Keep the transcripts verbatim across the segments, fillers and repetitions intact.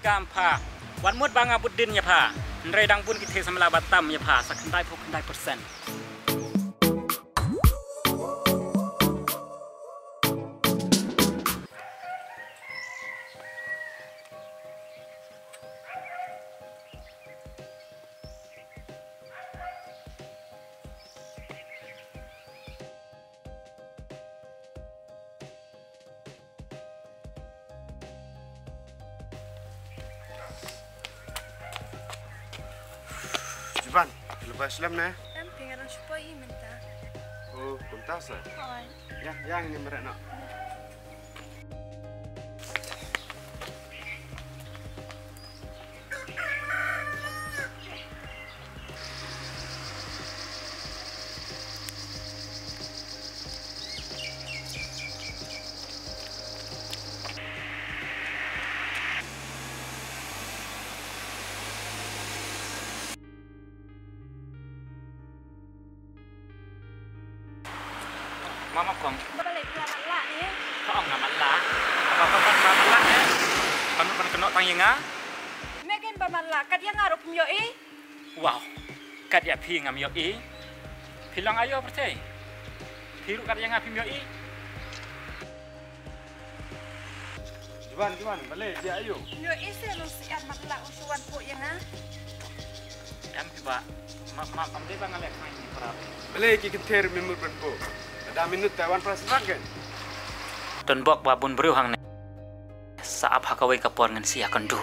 Kam pha. Wan mut ba nga bud dien ïa pha. Hynrei dang bun ki thei samla ba tam ïa pha sa khyndai phew khyndai percent. Jiban, ka la ba slem ne? Em, phi nga dang shu poi hi mynta. Oh, kumta sa? Hooid. Ïa, ïa, ngin ïa mareh noh. Mama kong. Balei phi la matlah ne? Ka ong nga matlah. Ba ba ba ba matlah ne. Pynban pynban kynnoh tang ïa nga. Me ken ba matlah, kat ïa nga ruh phim ïohi. Wow. Kat ïa phi ngam ïohi. Phi long aïu pyrthei? Phi ruh kat ïa nga phim ïohi. Juan, Juan, balei, ïa aïu? Nyo ise nung sian matlah u shu wan pok ïa nga. Em phi ba, ma, ma, kam dei ba nga leh khnang ïa phi para. Balei ki kynthei ruh mut ban pok. Lada minot te wan para sdang kan. Don bok ba bun briew hangne. Sa ap ha kawei ka por ngan sa ïakynduh.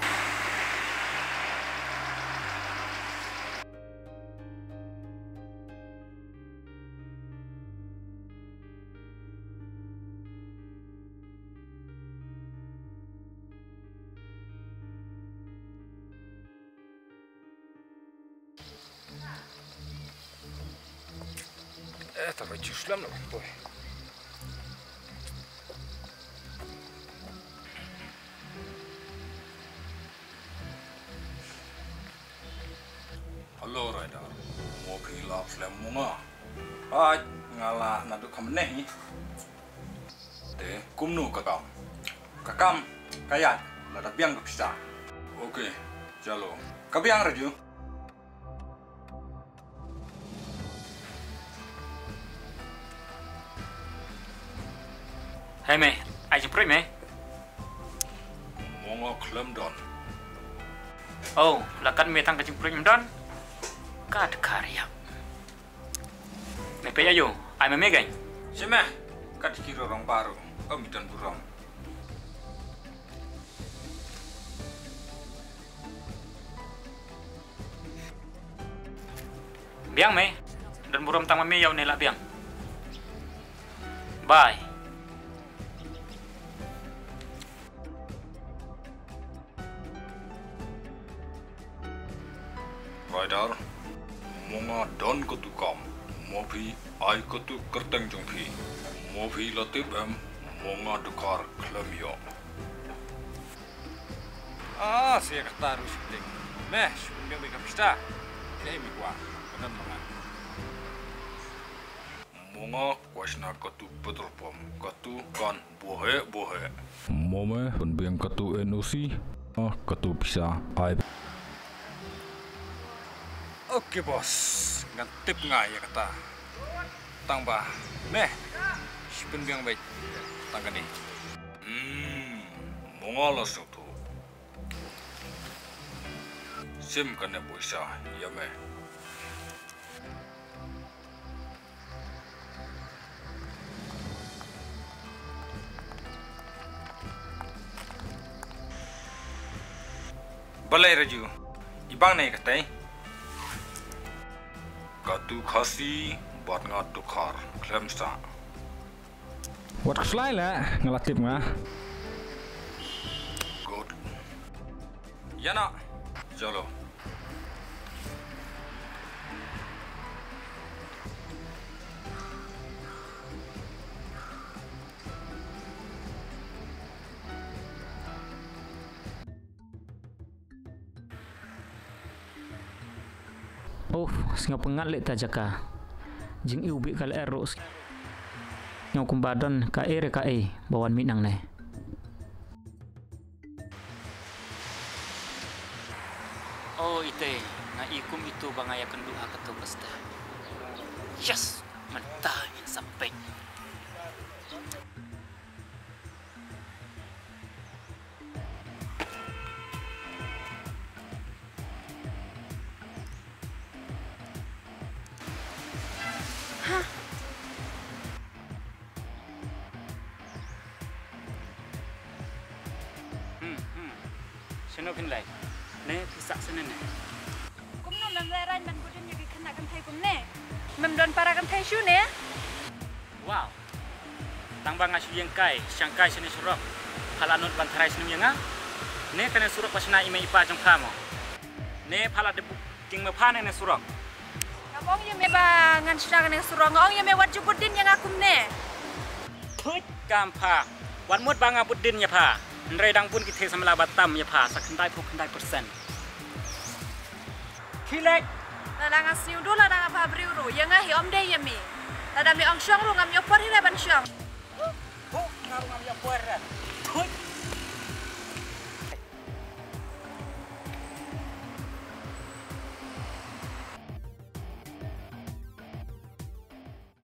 Eh, ta ba ju slem na boy. Hello, Rider. Mo phi la slem mo nga? Ai, nga la naduh kham neh ni. Te kumno ka kam? Ka kam ka ïaid lada biang ka pisa. Okay, chalo. Ka biang Raju. Hei me, ai jingpyrshah me. Mo nga khlem don. Oh, la kat me tang ka jingpyrshah me don. Ka dkhar ïa. Me peit aïu, ai me me kein. Shi me, kat ki rong baru, em don burom. Biang me, don burom tang ma me ïa une la biang. Bye. Rider, mo nga don katu kam, mo phi ai katu kyrteng jong phi, mo phi la tip em, mo nga dkhar khlem ïoh. Ah, sia kata ruh shooting. Meh, shooting dia mereka pista. Dia mi kwa, kena mengan. Mo nga kwah shna katu petrol pump, katu kan bohe bohe. Mo me pynbiang katu N O C, ah, katu pisa ai. Okay boss, ngan tip nga ïa kata. Tang ba, meh, shi pynbiang beit tang kane. Hmm, mo nga la sngewthuh. Shim kane pisa ïa me. Balei Raju, i bang ne katei? Katu Khasi bad nga dkhar khlem sah. Wat khuslai leh, nga la tip nga. Good. Ïa na. Jalo. Uff, sngew pyngngad leh ta jaka. Jingïohi ka lyer ruh. Sngew kumba don kaei re kaei ba wan mih nangne. Oh, ite, nga i kum itu ba nga ïakynduh ha kato ka step. Yes, mynta ngin sa peit. Hmm, hmm. Shano phin leit? Ne phi sah shane ne? Kumno mem lehraiñ ban bud dien ïa ki khynnah kynthei kumne? Mem don para kynthei shuh ne? Wow. Tang ba nga shu ïeng kai, shang kai shane surok, pha la nud ban tharai snem ïa nga? Ne kane surok ba shna i mei i pa jong pha mo? Ne pha la dep booking ma pha ne ne surok? Ngam ong ïa me ba ngan shna kane surok, nga ong ïa me wat ju bud dien ïa nga kumne. Thut kam pha. Wat mut ba nga bud dien ïa pha. Hynrei dang bun ki thei samla ba tam ïa pha sa khyndai phew khyndai percent. Khie leit. Lada nga sniew duh, lada nga bha briew ruh, ïa nga hi ym dei ïa me. Lada me ong shong ruh ngam ïoh por hi re ban shong.